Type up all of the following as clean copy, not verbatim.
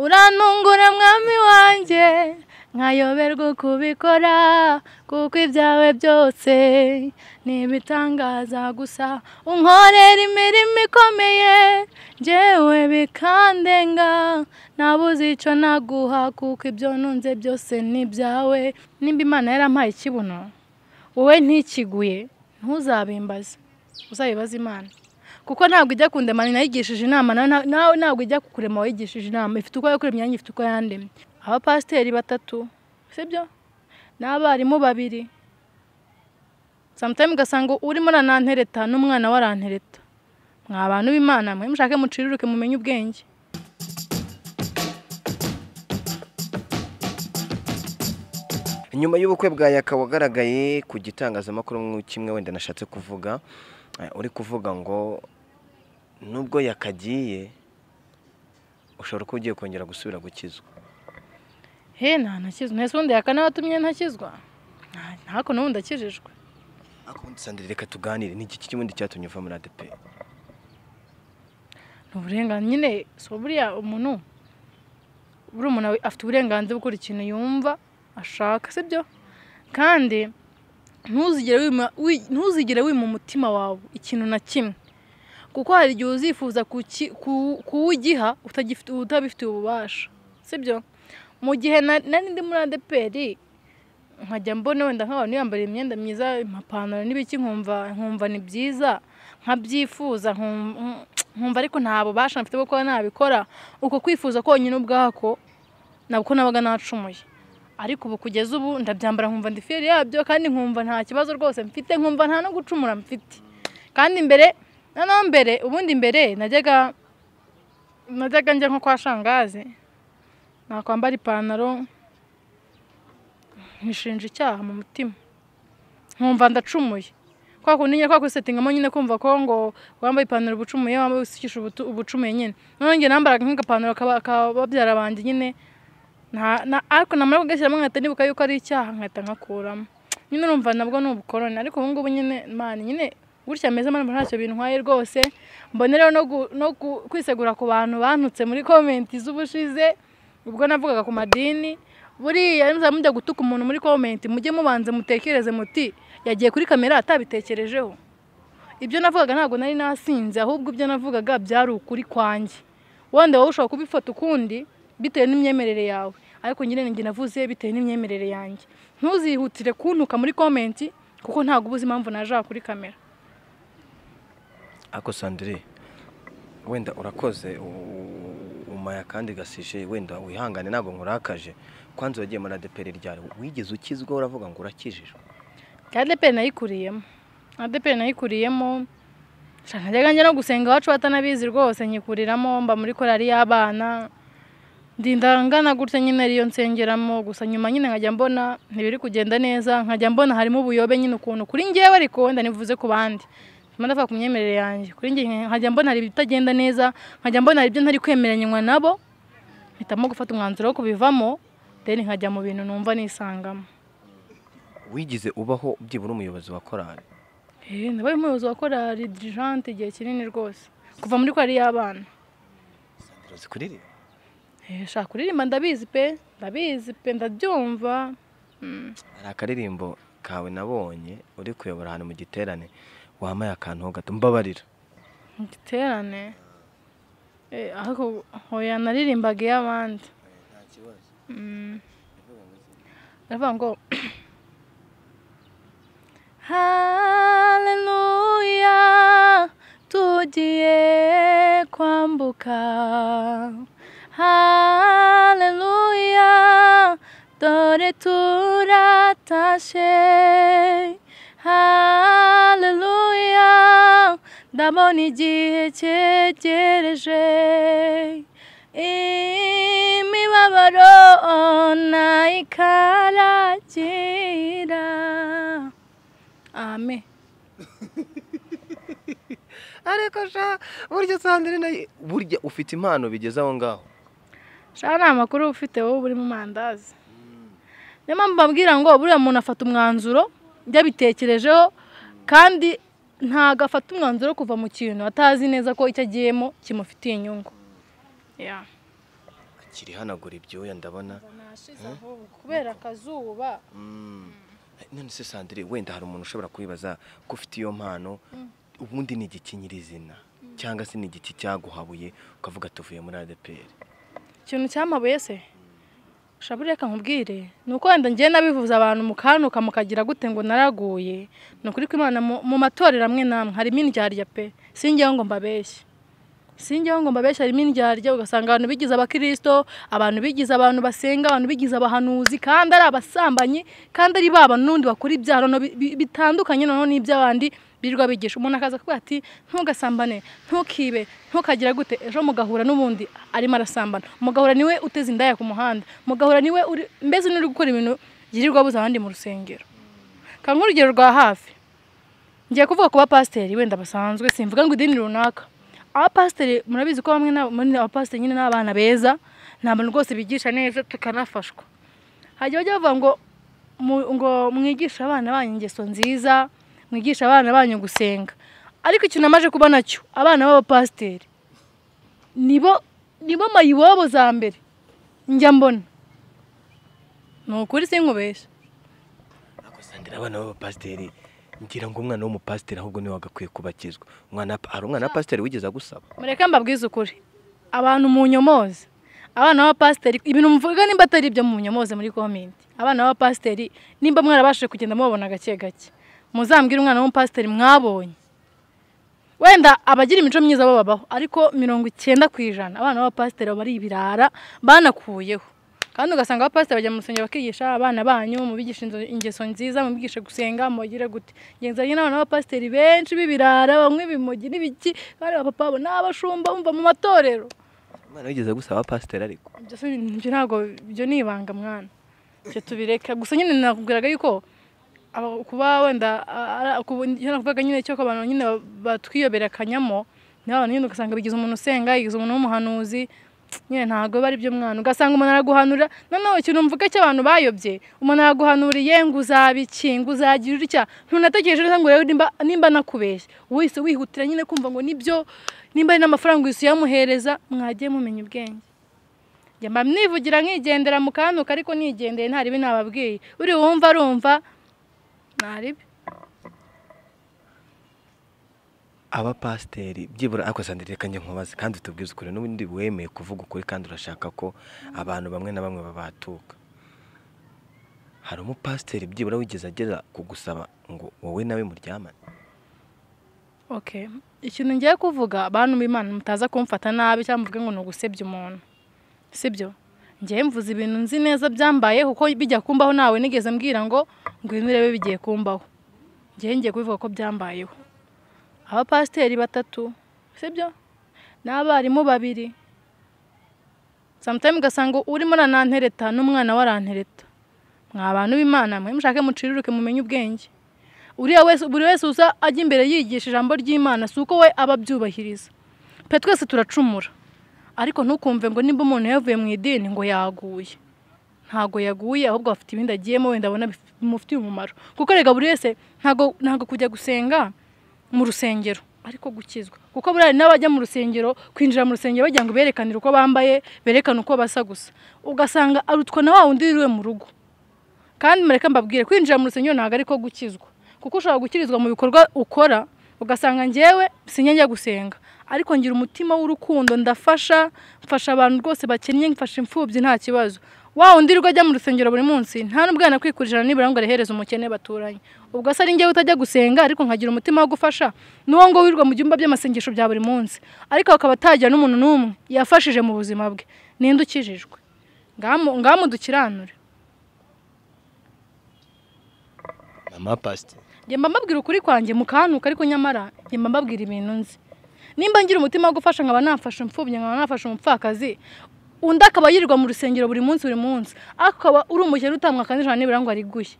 Urantungura mwami wanjye nkayoberwa kubikora, kuko ibyawe byose nibitangaza gusa. Unkorera imirimo ikomeye njyewe bikandenga, nabuze icyo naguha kuko ibyo ntunze byose ni ibyawe. Nimba Imana yarampaye ikibuno wowe ntikiguye, ntuzabimbaze, uzabibaze Imana, kuko ntabwo ijya kundema nayigishije inama, nawe ntabwo ijya kukurema wayigishije inama. Ifite uko yakuremye, nanjye ifite uko yandemye. Abapasiteri 3, sibyo, n'abarimu 2. Sometimes ugasanga urimo aranantereta n'umwana we arantereta. Mwa bantu b'Imana mwe mushake muciruruke mumenye ubwenge. Nyuma y'ubukwe bwa Yaka wagaragaye ku gitangazamakuru kimwe, wenda nashatse kuvuga uri kuvuga ngo nubwo yakagiye ushobora kuba ugiye kongera gusubira gukizwa. He, nta ntakizwa. Ntese ubundi Yaka nawe watumye ntakizwa? Ntako n'ubundi akijijwe. Akundi Sandrine, reka tuganire. Ni iki kibundi cyatumye uva muri ADEPR? Ni uburenganzira nyine. So buriya umuntu buri umuntu afite uburenganzira bwo gukora ikintu yumva ashaka, sibyo? Kandi ntuzigere wima umutima wawe ikintu na kimwe, kuko hari igihe uzifuza kuwugiha utabifitiye ububasha, sibyo? Mu gihe nari ndi muri ADEPR nkajya mbona wenda nk'abantu yambara imyenda myiza, amapantaro n'ibiki, nkumva ni byiza, nkabyifuza, nkumva ariko nta bubasha mfite bwo kuba nabikora. Uko kwifuza konyine ubwako nabwo nabaga nacumuye. Ariko ubu kugeza ubu ndabyambara nkumva ndi fier yabyo, kandi nkumva nta kibazo rwose mfite, nkumva nta no gucumura mfite. Kandi mbere noneho mbere ubundi mbere najyaga njya nko kwa shangazi, nakwambara ipantaro nkishinja icyaha mu mutima, nkumva ndacumuye. Kwa kundi nyine kwa kwisetingamo nyine, kumva ko ngo wambaye ipantaro ubucumuye, wambaye usukisha ubucumuye nyine. Noneho njye nambaraga nk'agapantaro kababyara banjye nyine, ariko namara kugashyiramo nkahita nibuka yuko ari icyaha, nkahita nkakuramo nyine. Urumva nabwo ni ubukoroni. Ariko ubu ngubu nyine man nyine gutya meze mbona ntacyo bintwaye rwose. Mboneraho no kwisegura ku bantu bantutse muri comment z'ubushize ubwo navugaga ku madini. Buriya muzaba mujya gutuka umuntu muri comment, mujye mubanze mutekereze muti yagiye kuri kamera atabitekerejeho. Ibyo navugaga ntabwo nari nasinze, ahubwo ibyo navugaga byari ukuri kwanjye. Wenda wowe ushobora kubifata ukundi bitewe n'imyemerere yawe, ariko nyine njye navuze bitewe n'imyemerere yanjye. Ntuzihutire kuntuka muri comment kuko ntabwo ubuze impamvu naje kuri kamera. Ako Sandrine, wenda urakoze umaya kandi gasije, wenda wihangane ntabwo nkurakaje. Kwanza wagiye muri ADEPR ryari? Wigeze ukizwa uravuga ngo urakijijwe? ADEPR nayikuriyemo. ADEPR nayikuriyemo. Najyaga njya no gusenga iwacu batanabizi rwose, nyikuriramo, mba muri korali y'abana. Ndinda ngana gutya nyine ariyo nsengeramo. Gusa nyuma nyine nkajya mbona ntibiri kugenda neza, nkajya mbona harimo ubuyobe nyine ukuntu kuri njyewe, ariko wenda nivuze ku bandi. Ndavuga ku myemerere yanjye, kuri njye nkajya mbona hari ibitagenda neza, nkajya mbona hari ibyo ntari kwemeranywa nabo, mpitamo gufata umwanzuro wo kubivamo, then nkajya mu bintu numva nisangamo. Wigize ubaho byibura umuyobozi wa korali? Nabaye umuyobozi wa korali dirigente igihe kinini rwose, kuva muri korali y'abana. Sandrine, uzi kuririmba? Shaka kuririmba ndabizi pe, ndabizi pe, ndabyumva. Hari akaririmbo kawe nabonye uri kuyobora ahantu mu giterane, wamaye akantu gato, mbabarira. Mu giterane? Ariko hoya naririmbaga iy'abandi. Nta kibazo. Ndavuga ngo Haleluya, tugiye kwambuka. Haleluya, dore turatashe. Haleluya, ndabona igihe cyegereje. Imibabaro nayikaragira. Amen. Ariko sha burya Sandrine, burya ufite impano bigeze aho ngaho. Sha nta makuru ufite wowe uri mu mandazi. Niyo mpamvu mbabwira ngo buriya muntu afata umwanzuro yabitekerejeho, kandi ntago afata umwanzuro kuva mu kintu atazi neza ko icyo agiyemo kimufitiye inyungu. Kirihanagura ibyuya ndabona. Nashize ahubwo kubera akazuba. None se Sandrine, wenda hari umuntu ushobora kwibaza ko ufite iyo mpano, ubundi ni igiki nyirizina cyangwa se ni igiki cyaguhabuye ukavuga tuvuye muri ADEPR? Ikintu cyamabuye se shaburi, reka nkubwire, ni uko wenda ngiye nabivuze abantu mukanuka mukagira gute ngo naraguye. Ni ukuri ko Imana mu matorero amwe namwe harimo indyarya pe, singeho ngo mbabeshye, singeho ngo mbabeshye, harimo indyarya. Ugasanga abantu bigize abakristo, abantu bigize abantu basenga, abantu bigize abahanuzi, kandi ari abasambanyi, kandi ari baba n'undi bakora ibyaha noneho bitandukanye noneho n'iby'abandi birirwa bigisha. Umuntu akaza kuvuga ati ntugasambane, ntukibe, ntukagira gute, ejo mugahura n'ubundi arimo arasambana, mugahura niwe uteze indaya ku muhanda, mugahura niwe uri mbese n'uri gukora ibintu yirirwa abuza abandi mu rusengero. Ka nk'urugero rwa hafi, ngiye kuvuga ku bapasiteri wenda basanzwe, simvuga ngo idini runaka. Abapasiteri murabizi ko bamwe muri abapasiteri nyine n'abana beza, ni abantu rwose bigisha neza tukanafashwa. Hajya bajya bavuga ngo ngo mwigishe abana banyu ingeso nziza, mwigisha abana banyu gusenga. Ariko ikintu namaje kuba nacyo, abana b'abapasiteri nibo mayibobo za mbere njya mbona. Ni ukuri sinkubeshya. Ariko Sandrine, abana b'abapasiteri, ngira ngo umwana w'umupasiteri ahubwo niwe wagakwiye kubakizwa. Umwana, hari umwana wa pasiteri wigeze agusaba? Mureke mbabwize ukuri, abantu munyomoze, abana b'abapasiteri, ibintu mvuga nimba atari ibyo munyomoze muri comment. Abana b'abapasiteri nimba mwarabashije kugenda mubabona gake gake, muzambwire umwana w'umupasiteri mwabonye. Wenda abagira imico myiza bo babaho, ariko 90% abana b'abapasiteri baba ari ibirara banakuyeho. Kandi ugasanga abapasiteri bajya mu rusengero bakigisha abana banyu, mubigishe ingeso nziza, mubigishe gusenga, mubagire gute. Ngenza nyine abana b'abapasiteri benshi b'ibirara, bamwe ibimogi n'ibiki, kandi abapapa bo n'abashumba umva mu matorero. Umwana wigeze agusaba pasiteri ariko? Ibyo se ibyo ntabwo, ibyo ni ibanga mwana, ibyo tubireka. Gusa nyine nakubwiraga yuko kuba wenda nakuvugaga nyine cyo ko abantu nyine batwiyoberakanyamo, niba abantu nyine ugasanga bigize umuntu usenga, yigize umuntu w'umuhanuzi, nyine ntabwo biba ari byo mwana. Ugasanga umuntu araguhanurira, noneho ikintu mvuga cy'abantu bayobye, umuntu araguhanuriye ngo uzaba iki, ngo uzagira utya, ntunatekereje neza ngo urebe nimba nakubeshya, wihise wihutira nyine kumva ngo nibyo, nimba ari n'amafaranga uhise uyamuhereza. Mwagiye mumenya ubwenge. Njye mba nivugira nkigendera mu kantuka, ariko nigendeye nta ribi nababwiye. Uri wumva arumva nta ribi. Abapasiteri byibura, ariko Sandrine reka njye nkubaze kandi tubwize ukuri, n'ubundi wemeye kuvuga ukuri kandi urashaka ko abantu bamwe na bamwe babatuka. Hari umupasiteri byibura wigeze agera kugusaba ngo wowe nawe muryamane? Okay, ikintu ngiye kuvuga, abantu b'Imana mutaza kumfata nabi cyangwa muvuge ngo ni ugusebya umuntu, sibyo? Ngiye mvuze ibintu nzi neza byambaye, kuko bijya kumbaho nawe nigeze mbwira ngo ngwino urebe bigiye kumbaho. Ngiye kubivuga ko byambayeho. Abapasiteri 3, sibyo? N'abarimu 2. Sometimes ugasanga urimo aranantereta n'umwana we arantereta. Mwa bantu b'Imana mwe mushake muciruruke mumenye ubwenge. Uriya wese, buri wese uza ajya imbere yigisha ijambo ry'Imana si uko we aba abyubahiriza. Pe twese turacumura, ariko ntukumve ngo nimba umuntu yavuye mu idini ngo yaguye. Ntago yaguye, ahubwo afite ibindi agiyemo wenda abona bimufitiye umumaro. Kuko rega buri wese ntago kujya gusenga mu rusengero ariko gukizwa. Kuko buriya n'abajya mu rusengero, kwinjira mu rusengero bagira ngo berekanire uko bambaye, berekane uko basa gusa, ugasanga arutwa na wa wundi wiriwe mu rugo. Kandi mureke mbabwire, kwinjira mu rusengero ntago ariko gukizwa. Kuko ushobora gukirizwa mu bikorwa ukora, ugasanga njyewe sinjya gusenga, ariko ngira umutima w'urukundo, ndafasha, mfasha abantu rwose bakennye, mfasha imfubyi nta kibazo. Wa wundi wirirwa ajya mu rusengero buri munsi, nta n'ubwo yanakwikurira nibura ngo arehereze umukene baturanye. Ubwo se ari njyewe utajya gusenga ariko nkagira umutima wo gufasha, n'uwo ngo wirirwa mu byumba by'amasengesho bya buri munsi, ariko akaba atagira n'umuntu n'umwe yafashije mu buzima bwe, ninde ukijijwe? Ngamu dukiranure. Mama pastor, njye mba mbabwira ukuri kwanjye mukantuka, ariko nyamara njye mba mbabwira ibintu nzi. Nimba ngira umutima wo gufasha nkaba nafasha imfubyi, nkaba nafasha umupfakazi, undi akaba yirirwa mu rusengero buri munsi buri munsi, akaba uri umukene utamwaka n'ijana nibura ngo ariguye,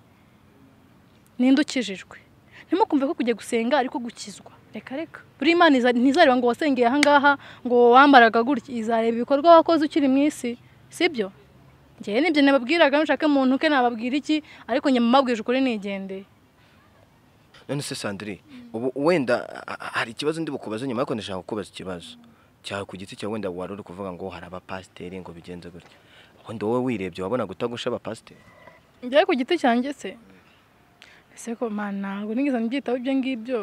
ninde ukijijwe? Ntimukumve ko kujya gusenga ariko gukizwa. Reka reka, buri Imana ntizareba ngo wasengeye aha ngaha ngo wambaraga gutya, izareba ibikorwa wakoze ukiri mu isi, sibyo? Njyewe nibyo nababwiraga, nshake umuntu ke nababwira iki, ariko njye mbabwije ukuri nigendeye. None se Sandrine, ubu wenda hari ikibazo ndi bukubaze nyuma, ariko ndashaka kukubaza ikibazo. Cyawe ku giti cyawe wenda wari uri kuvuga ngo hari abapasiteri ngo bigenze gutya, wenda wowe wirebye wabona gutagusha abapasiteri? Njyewe ku giti cyanjye se ese ko man ntabwo nigeze mbyitaho ibyo ngibyo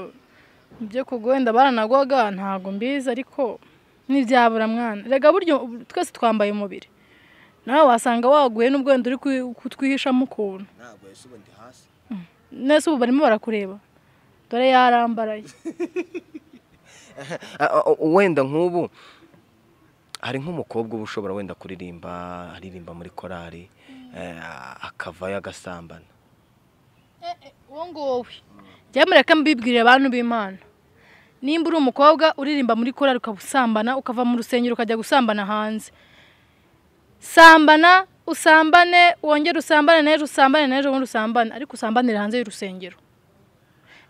byo kugwa, wenda baranagwaga ntabwo mbizi, ariko ntibyabura mwana. Rega buryo twese twambaye umubiri, nawe wasanga waguye n'ubwo wenda uri kutwihishamo ukuntu. Ntabwo ese ubu ndi hasi. Nese ubu barimo barakureba, dore yarambaraye. Wenda nk'ubu hari nk'umukobwa uba ushobora wenda kuririmba, aririmba muri korali, akavayo agasambana. Uwo nguwo njyewe mureke mbibwire abantu b'Imana, nimba uri umukobwa uririmba muri korali ukabusambana, ukava mu rusengero ukajya gusambana hanze, sambana usambane, wongere usambane n'ejo, usambane n'ejo bundi usambane, ariko usambanire hanze y'urusengero.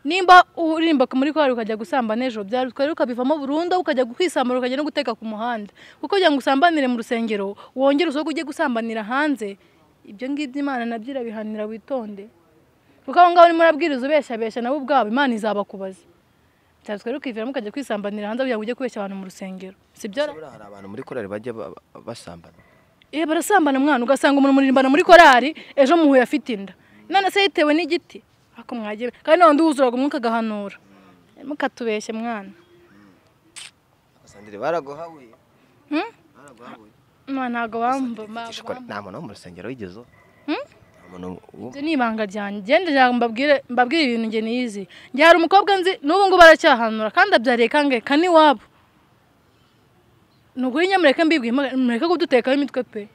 Nimba uririmba muri korali ukajya gusambana ejo, byarutwara ukabivamo burundu, ukajya kwisambura, ukajya no guteka ku muhanda, kuko kugira ngo usambanire mu rusengero wongere usohoke ujye gusambanira hanze, ibyo ngibyo Imana nabyo irabihanira, witonde. Kuko aho ngaho urimo urabwiriza ubeshyabeshya, nabo ubwabo Imana izabakubaza. Byarutwara ukiviramo ukajya kwisambanira hanze kugira ngo ujye kubeshya abantu mu rusengero, sibyo? Hari abantu muri korali bajya basambana. Barasambana mwana, ugasanga umuntu muririmbana muri korali ejo muhuye afite inda, none se yitewe n'igiti ako mwagiye, kandi n'undi wuzuraga umwuka agahanura, mukatubeshye mwana. Sandrine baraguhabuye? Baraguhabuye. Ntabwo bamba. Nta muntu wo mu rusengero wigeze. Ibyo ni ibanga ryanjye, ngende mbabwire ibintu nge niyizi. Njye hari umukobwa nzi n'ubu ngubu aracyahanura kandi abyariye kangahe kane iwabo. Ni ukuri nyamureke mbibwiye, mureke kudutekaho imitwe pe.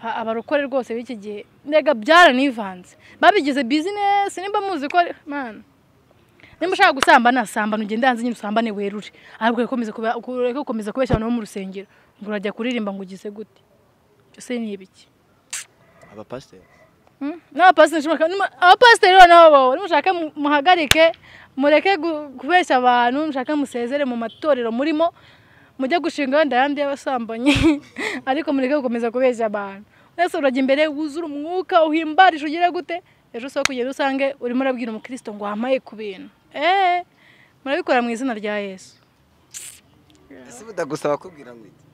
Abarokore rwose b'iki gihe mbega byaranivanze, babigize bizinesi. Nimba muzi ko man, nimba ushaka gusambana sambana, ugende hanze nyine usambane werure, ariko ureke gukomeza kubeshya abantu bo mu rusengero ngo urajya kuririmba ngo ugize gute. Byose ni ibiki? Abapasiteri n'abapasiteri nabo nimushake muhagarike, mureke kubeshya abantu, mushake musezere mu matorero murimo, mujye gushinga wenda ayandi y'abasambanyi, ariko mureke gukomeza kubeshya abantu. Wese urajya imbere wuzure umwuka uhimbarisha ugire gute, ejo usaba kugenda usange urimo urabwira umukristo ngo wampaye ku bintu. Murabikora mu izina rya Yesu. Ese budagusaba kubwira ngo iki?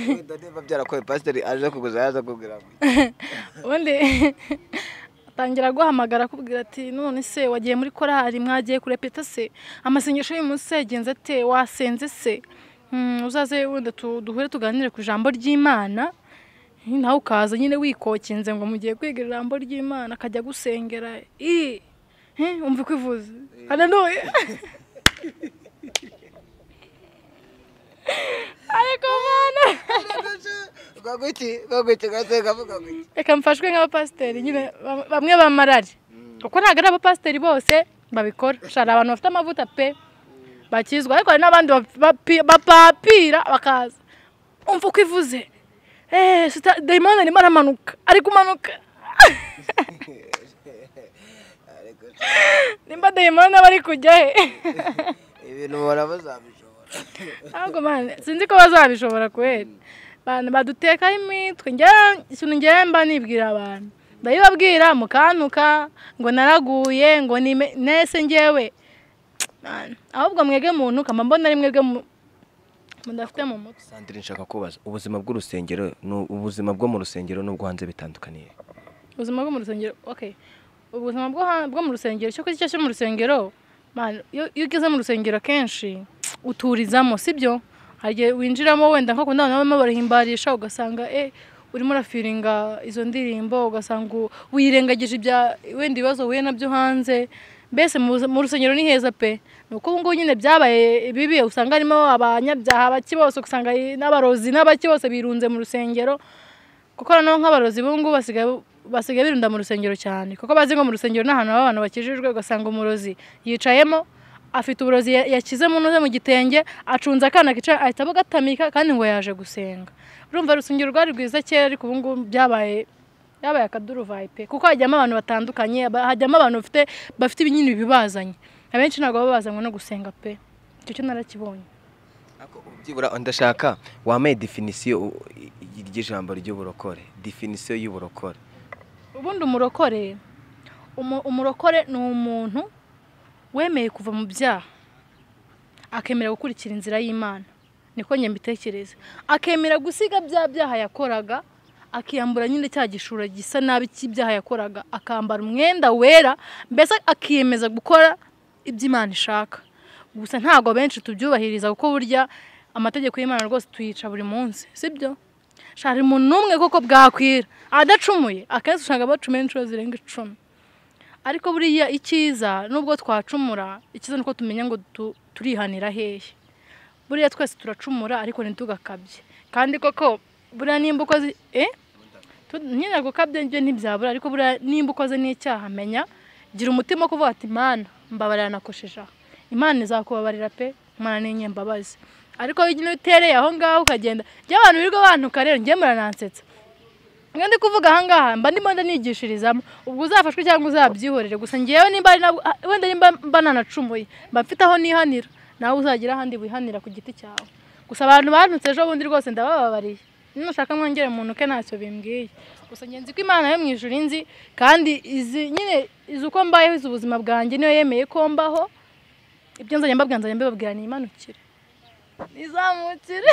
Wenda niba byarakoye pasiteri aje kuguza yaza kubwira ngo iki? Ubundi atangira guhamagara akubwira ati none se wagiye muri korali, mwagiye kurepeta se, amasengesho y'uyu munsi yagenze ate, wasenze se, uzaze wenda duhure tuganire ku ijambo ry'Imana. Nawe ukaza nyine wikokinze ngo mugiye kwiga ijambo ry'Imana, akajya gusengera umva uko ivuze. Haleluya. Ariko mana reka mfashwe nk'abapasiteri nyine bamwe bamarari, kuko ntabwo ari abapasiteri bose babikora. Hari abantu bafite amavuta pe bakizwa, ariko hari n'abandi bapapira bakaza umva uko ivuze, dayimoni arimo aramanuka, ari kumanuka. Nimba dayimoni aba ari kujya he? Ibintu ubona bazabishobora. Ntabwo man, sinzi ko bazabishobora kweri. Abantu badutekaho imitwe. Ikintu njyewe mba nibwira abantu, ndabibabwira mukantuka ngo naraguye ngo nese njyewe, ahubwo mwege muntu kama mbona ari mwebwe mudafite mu mutwe. Sandrine, nshaka kubaza ubuzima bw'urusengero, ubuzima bwo mu rusengero n'ubwo hanze bitandukaniye? Ubuzima bwo mu rusengero, okay, ubuzima bwo mu rusengero cyo cyo cyo mu rusengero man, iyo ugeze mu rusengero kenshi uturizamo, sibyo? Hari winjiramo wenda nko kunda abantu barimo barahimbarisha, ugasanga urimo urafiringa izo ndirimbo, ugasanga wirengagije ibya wenda ibibazo uhuye nabyo hanze. Mbese mu rusengero ni heza pe. Nuko ubu ngubu nyine byabaye bibi, usanga harimo abanyabyaha baki bose, usanga n'abarozi n'abaki bose birunze mu rusengero. Kuko noneho nk'abarozi b'ubu ngubu basigaye birunda mu rusengero cyane, kuko bazi ngo mu rusengero ni ahantu haba abantu bakijijwe, ugasanga umurozi yicayemo afite uburozi yakize mu ntuze mu gitenge, acunze akana kicaye ahita abugatamika kandi ngo yaje gusenga. Urumva urusengero rwari rwiza kera, ariko ubu ngubu byabaye akaduruvayi pe, kuko hajyamo abantu batandukanye, hajyamo abantu bafite ibinyini bibazanye. Abenshi ntabwo baba bazanywe no gusenga pe, icyo cyo narakibonye. Byibura ndashaka wamaye definisiyo ry'ijambo ry'uburokore, definisiyo y'uburokore. Ubundi umurokore, umurokore ni umuntu wemeye kuva mu byaha akemera gukurikira inzira y'Imana, niko njye mbitekereza, akemera gusiga bya byaha yakoraga, akiyambura nyine cya gishura gisa nabi cy'ibyaha yakoraga, akambara umwenda wera, mbese akiyemeza gukora ibyo Imana ishaka. Gusa ntago benshi tubyubahiriza kuko burya amategeko y'Imana rwose tuyica buri munsi, sibyo? Shari umuntu n'umwe koko bwakwira adacumuye, akenshi usanga bacumuye inshuro zirenga 10. Ariko buriya icyiza nubwo twacumura, icyiza nuko tumenya ngo turihanira hehe. Buriya twese turacumura ariko ntitugakabye. Kandi koko buriya nimba ukoze nyine gukabye njye ntibyabura, ariko buriya nimba ukoze n'icyaha menya, gira umutima wo kuvuga ati Mana mbabarira nakosheje aha. Imana izakubabarira pe, Imana ni inyembabazi. Ariko iyo utereye aho ngaho ukagenda, njye abantu birirwa bantuka rero njye muranansetsa. Ngo ndi kuvuga aha ngaha mba ndimo ndanigishirizamo, ubwo uzafashwe cyangwa uzabyihorere. Gusa ngewe nimba wenda nimba mba nanacumuye, mba mfite aho nihanira, nawe uzagira ahandi wihanira ku giti cyawe. Gusa abantu bantutse ejo bundi rwose ndabababariye, nushaka mwongere muntu ke ntacyo bimbwiye. Gusa nge nzi ko Imana yo mu ijuru inzi, kandi izi nyine izi uko mbayeho, izi ubuzima bwanjye, niyo yemeye ko mbaho. Ibyo nzajya mbabwira nzajya mbibabwira nimanukire, nizamukire.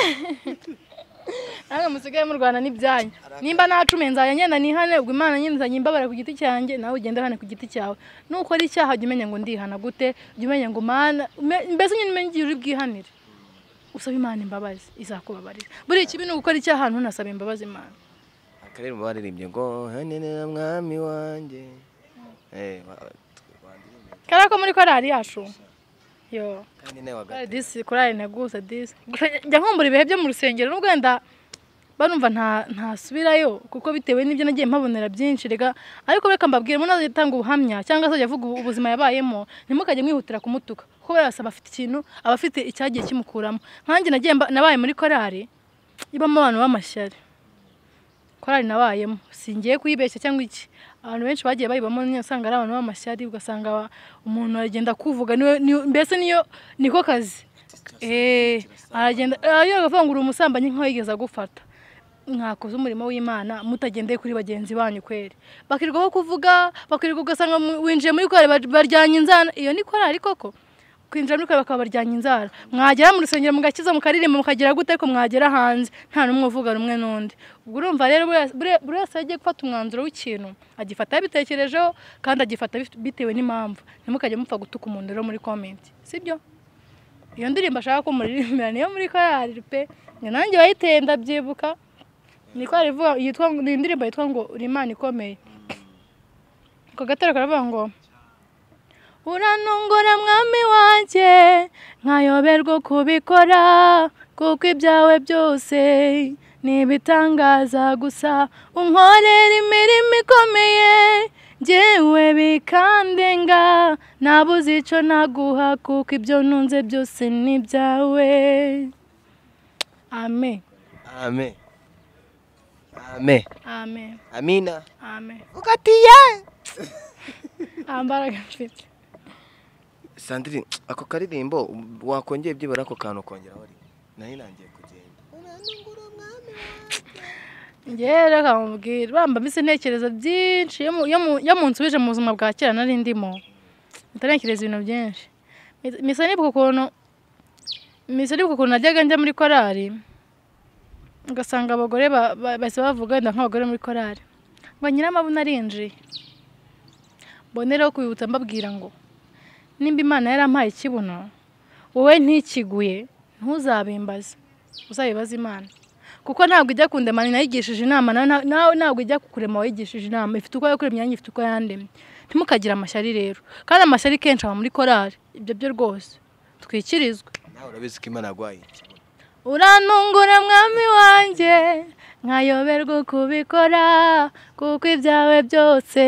Namwe musigaye murwana n'ibyanyu. Nimba nacumiye nzajya ngenda nihane, ubwo Imana nyine nzajya imbabara ku giti cyanjye, nawe ugende hane ku giti cyawe. Nukora icyaha jya umenya ngo ndihana gute, jya umenya ngo Mana, mbese nyine umenye igihe uri bwihanire. Usaba Imana imbabazi izakubabarira. Buriya ikibi ni ugukora icyaha ntunasaba imbabazi Imana. Akarere mu baririmbye ngo hanenera mwami wanjye. Kara ko muri korali yacu. Yo. Kandi nawe wagate. Disi korali nteguza disi. Njya nkumbura ibihe byo mu rusengero nubwo wenda barumva ntasubirayo kuko bitewe n'ibyo nagiye mpabonera byinshi rega, ariko reka mbabwire umuntu azatanga ubuhamya cyangwa azajya avuga ubuzima yabayemo, ntimukajye mwihutira kumutuka kuko barasaba afite ikintu, aba afite icyagiye kimukuramo. Nkanjye nagiye nabaye muri korali ibamo abantu b'amashyari. Korali nabayemo singiye kuyibeshya cyangwa iki, abantu benshi bagiye bayibamo nyine usanga ari abantu b'amashyari, ugasanga umuntu aragenda kuvuga niwe mbese niyo niko kazi. Aragenda ayo agavuga ngo uri umusambanyi nkaho yigeze agufata. Mwakoze umurimo w'Imana mutagendeye kuri bagenzi banyu kweri. Bakirirwaho kuvuga, bakirirwa ugasanga winjiye muri korali baryanye inzara. Iyo ni korali koko? Kwinjira muri korali bakaba baryanye inzara. Mwagera mu rusengero mugakiza mukaririmba mukagira gute, ariko mwagera hanze nta n'umwe uvuga rumwe n'undi. Ubwo urumva rero buri wese agiye gufata umwanzuro w'ikintu agifata yabitekerejeho kandi agifata bitewe n'impamvu. Ntimukajye mupfa gutuka umuntu rero muri comment, sibyo? Iyo ndirimbo ashaka ko muririmbira niyo muri korali pe, nanjye wayiteye ndabyibuka. Ni korali ivuga yitwa, ni indirimbo yitwa ngo uri Imana ikomeye. Ako gatero karavuga ngo uranungura mwami wanjye nkayoberwa kubikora, kuko ibyawe byose ni ibitangaza gusa, unkorera imirimo ikomeye njyewe bikandenga, nabuze icyo naguha kuko ibyo ntunze byose ni ibyawe. Amen. Amen. Amen. Amen. Amina. Amen. Ukatiye. Ambaraga mfite. Sandrine, ako karirimbo wakongeye byibura ako kantu kongera wari. Nayo nangiye kugenda. Njye reka mubwire, bamba mbise ntekereza byinshi iyo munsubije mu buzima bwa kera nari ndimo. Ntarekereza ibintu byinshi. Mise nibuka ukuntu najyaga njya muri korali, ugasanga abagore bahise bavuga wenda nk'abagore muri korali ngo nyiramabuno arinjiye. Mboneraho kubibutsa mbabwira ngo nimba Imana yarampaye ikibuno wowe ntikiguye ntuzabimbaze, uzabibaze Imana, kuko ntabwo ijya kundema nayigishije inama, nawe ntabwo ijya kukurema wayigishije inama. Ifite uko yakuremye nanjye ifite uko yandemye. Ntimukagire amashyari rero, kandi amashyari kenshi aba muri korali. Ibyo byo rwose twikirizwe. Nawe urabizi ko Imana yaguhaye ikibuno. Uranungura mwami wanjye nkayoberwa kubikora, kuko ibyawe byose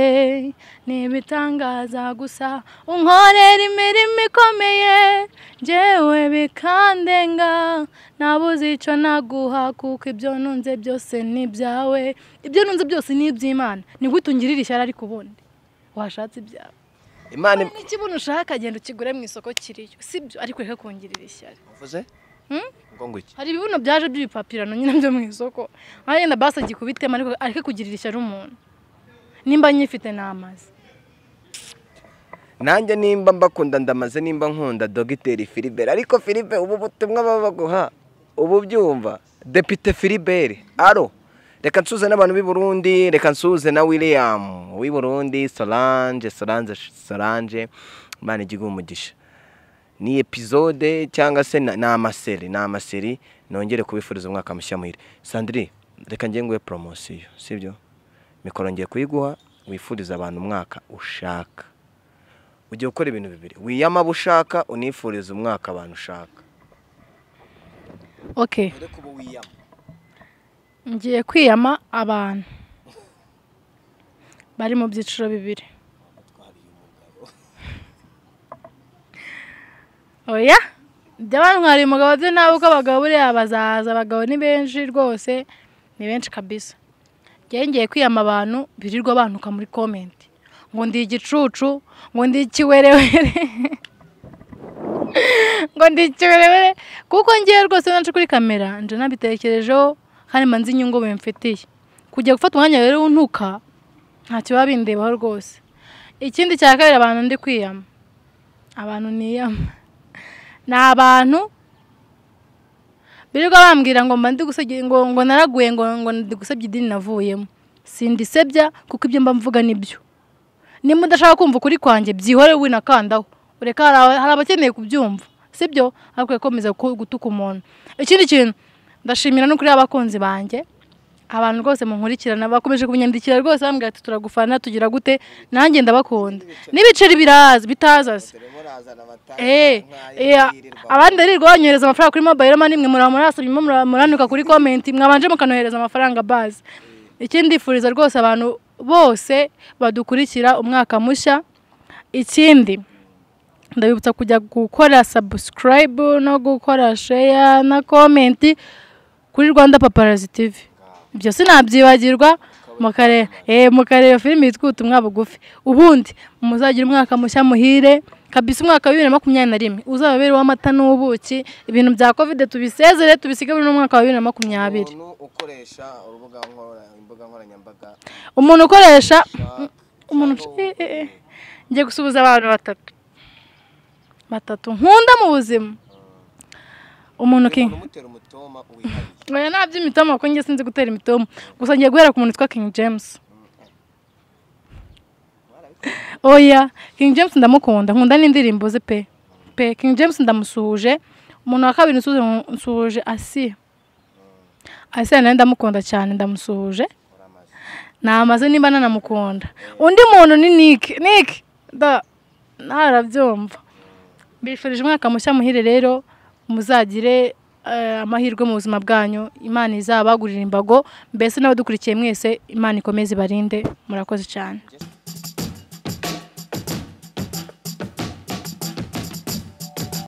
ni ibitangaza gusa, unkorera imirimo ikomeye njyewe bikandenga, nabuze icyo naguha kuko ibyo ntunze byose ni ibyawe. Ibyo ntunze byose ni iby'Imana. Ni gute ungirira ishyari ariko ubundi washatse ibyawe? Imana n'ikibuno ushaka genda ukigure mu isoko kiriyo, sibyo? Ariko reka kungirira ishyari. Uvuze? Ngo iki? Hari ibibuno byaje by'ibipapirano nyine byo mu isoko. Nkagenda basa gikubitema ariko areke kugirira ishyari umuntu. Nimba nyifite namazi. Nanjye nimba mbakunda ndamaze, nimba nkunda Dogiteri Philibert, ariko Philibert ubu butumwa baba baguha ubu byumva. Depite Philibert, aro reka nsuze n'abantu b'i Burundi, reka nsuze na William w'i Burundi, Solange, Solange, Solange, Imana ijye iguha umugisha. Ni episode cyangwa se ni amaseri, ni amaseri, nongere kubifuriza umwaka mushya muhire. Sandrine, reka ngiye nguhe promosiyo, sibyo? Mikoro ngiye kuyiguha, wifuriza abantu umwaka ushaka. Ugiye gukora ibintu bibiri, wiyama abo ushaka, unifuriza umwaka abantu ushaka. Okay. Ngiye kwiyama abantu bari mu byiciro bibiri. Oya, by'abantwari umugabo byo nawe uko abagabo buriya bazaza, abagabo ni benshi rwose, ni benshi kabisa. Ngiye kwiyama abantu birirwa bantuka muri comment ngo ndi igicucu, ngo ndi ikiwerewere, ngo ndi ikiwerewere, kuko ngiye rwose nanje kuri kamera nje nabitekerejeho kandi manzi inyungu bimfitiye. Kujya gufata umwanya rero untuka ntacyo biba bindebaho rwose. Ikindi cya kabiri abantu ndi kwiyama, abantu niyama ni abantu birirwa bambwira ngo mba ndi gusebya, ngo naraguye, ngo ndi gusebya idini navuyemo. Sindisebya kuko ibyo mba mvuga nibyo. Nimba udashaka kumva ukuri kwanjye byihore winakandaho, ureka hari abakeneye kubyumva, sibyo? Ariko yakomeza gutuka umuntu. Ikindi kintu ndashimira no kuri abakunzi banjye, abantu rwose munkurikirana bakomeje kunyandikira rwose bambwira ati turagufana, tugira gute, nanjye ndabakunda. N'ibiceri biraza bitaza se. Abandi arirwa banyohereza amafaranga kuri mobile money, mwe murasabye muranuka kuri comment, mwabanje mukanohereza amafaranga base. Ikindi ndifuriza rwose abantu bose badukurikira umwaka mushya. Ikindi ndabibutsa kujya gukora subscribe no gukora share na comment kuri Rwanda Paparazzi TV. Ibyo sinabyibagirwa, mukareba filimi yitwa Ubutumwa Bugufi. Ubundi muzagira umwaka mushya muhire kabisa, umwaka wa 2021 uzababere w'amata n'ubuki. Ibintu bya Covid tubisezere, tubisige muri umwaka wa 2020. Umuntu ukoresha urubuga imbuga nkoranyambaga, umuntu ukoresha umuntu ngiye gusubiza abantu batatu nkunda mu buzima. Umuntu King oya nabyo imitoma ko ngiye sinzi gutera imitoma, gusa ngiye guhera ku muntu witwa King James. Oya King James ndamukunda, nkunda n'indirimbo ze pe pe. King James ndamusuhuje. Umuntu wa kabiri nsuhuje Asiya, Asiya nawe ndamukunda cyane, ndamusuhuje, namaze nimba nanamukunda. Undi muntu ni Nick, Nick da narabyumva. Mbifurije umwaka mushya muhire rero, muzagire amahirwe mu buzima bwanyu, Imana izabagurira imbago, mbese n'abadukurikiye mwese Imana ikomeze ibarinde. Murakoze cyane.